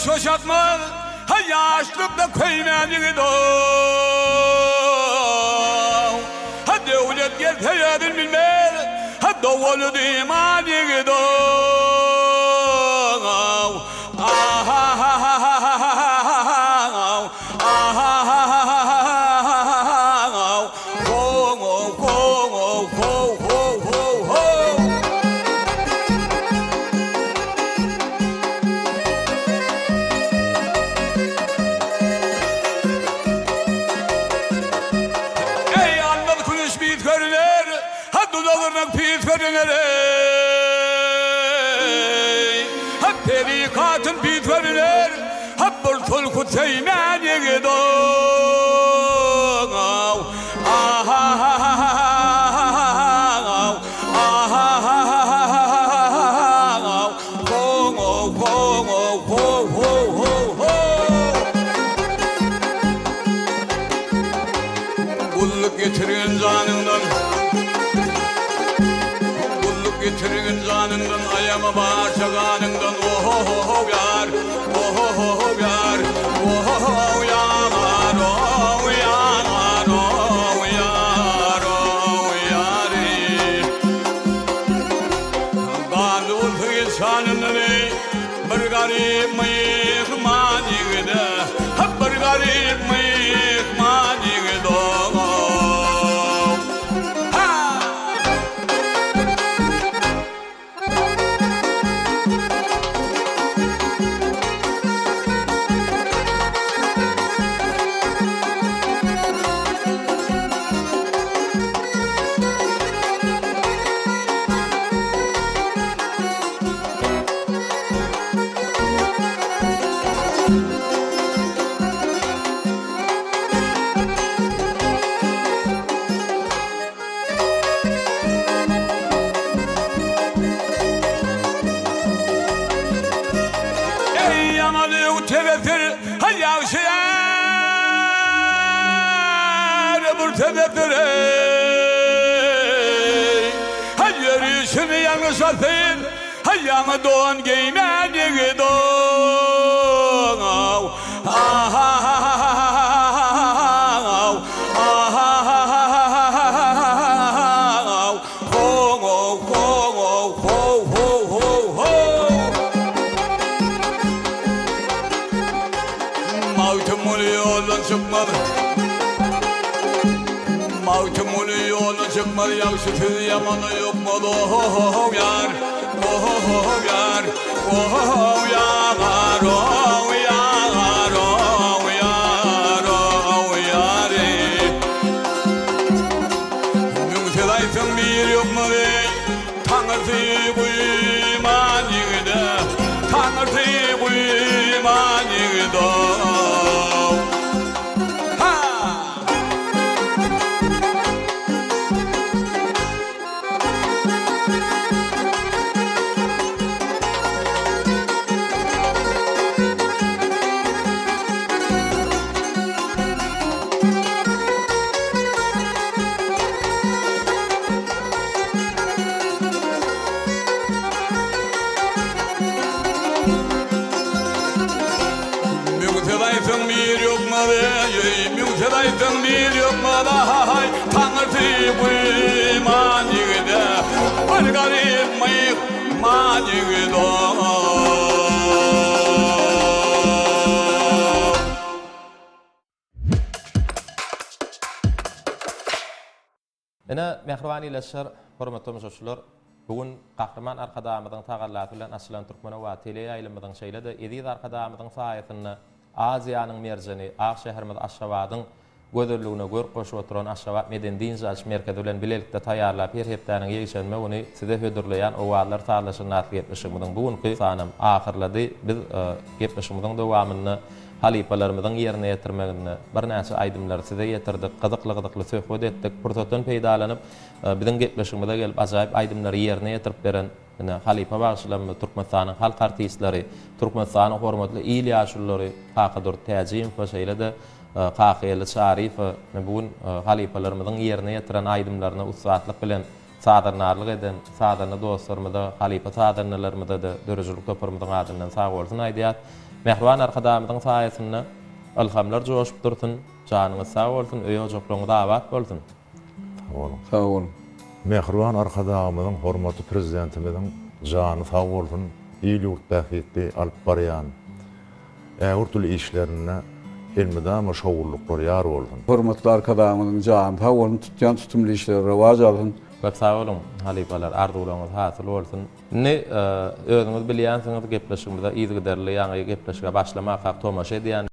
şoşatmaz, ha ýaşlykda köýmän ýigit-ow. Ha döwlet gelse özün bilmez, ha dowaly dyman ýigit-ow. Ah-ha-ha-ha-ha-ha-ha-ha-ha-ha-ha-ha. Eý almaz kümüş pis görüner, Ha dudagyrnak pis görüner eý. Ha peri hatyn pis görüner, Hap bir tulky söýmän ýigit-ow, ah-ha-ha-ha-ha-ha-ha-ha-ha-haw, ah-ha-ha-ha-ha-ha-ha-ha-haw, ho-how, ho-how, ho-ho-ho-ho. Gulluk getirgin janyňdan, Gulluk getirgin janyňdan, aýama barça ganyňdan, oh-ho-ho-how ýar. Bir garyp myhman ýigide, Bir garyp myhman ýigide, Ha! Eý ýaman öw tebesir, ha ýagşy är bir tebesir eý. Ha ýörüşini ýalňyşasyn, ha ýaňy don geýmän ýigit ow. Ah-ha-ha-ha-ha-ha-ha-haw, ah-ha-ha-ha-ha-ha-ha-haw, ho-how, ho-how, ho-ho-ho-ho. Magtymguly ýoldan çykmaz, Magtymguly ýoldan çykmaz, ýagşy söz ýamana ýokmaz, oh-ho-ho-how ýar, oh-ho-ho-how ýar, oh-ho-ho-how ýar, oh ýar, oh ýar, oh ýar, eý. Müňsez aýtsaň bir ýokmaz, eý, Taňyrsy guýman ýigide, Taňyrsy guýman ýigide-ow. Ha! Müňsez aýtsaň bir ýokmaz eý, Müňsez aýtsaň bir ýokmaz aý, Taňyrsy guýman ýigide, Bir garyp myhman ýigit-ow. Ine, mähriban ildeşler, hormatly tomaşaçylar, bu gün Gahryman Arkadagymyzyň tagallasy bilen açylan Türkmenobat teleýaýlymyzyň şeýle-de eziz Arkadagymyzyň saýasynda Aziýanyň merjeni, ak şäherimiz Aşgabadyň gözelligine görk goşup oturan Aşgabat medeni-dynç alyş merkezi bilen bilelikde taýýarlap her hepdäniň ýekşenbe güni size hödürleýän Owazlar sazlaşygyny atly gepleşigimiziň bu günki sanam ahyrlady. Biz gepleşigimiziň dowamynda Halypalarymyzyň ýerine ýetirmeginde birnäçe aýdymlary size ýetirdik, gyzykly-gyzykly söhbet etdik. Pursatdan peýdalanyp, biziň gepleşigimize gelip ajaýyp aýdymlary ýerine ýetirip beren ine, halypa bagşylarymyz, Türkmenistanyň halk artistleri, Türkmenistanyň hormatly il ýaşululary Kakadurdy Täjimowa, şeýle-de Kakageldi Çaryýewe bu gün halypalarymyzyň ýerine ýetiren aýdymlaryna ussatlyk bilen Sazandarlyk eden sazanda dostlarymyza, halypa sazandalarymyza-da döredijilik toparymyzyň adyndan sagbolsun aýdýas. Mähriban Arkadagymyzyň saýasynda ylhamlar joşup dursun, janyňyz sag bolsun, öý-ojaklaryňyz abat bolsun! Sag boluň. Sag boluň. Mähriban Arkadagymyzyň, hormatly Prezidentimiziň jany sag bolsun, il-ýurt bähbitli alyp barýan ägirt uly işlerinde elmydama şowlulyklar ýar bolsun! Hormatly Arkadagymyzyň jany sag bolsun, tutýan tutumly işleri rowaç alsyn! Köp sag boluň, halypalar, arzuwlaryňyz hasyl bolsun! Indi, özüňiz bilýänsiňiz, gepleşigimize yzygiderli, ýaňy gepleşige başlamakak tomaşa edýän.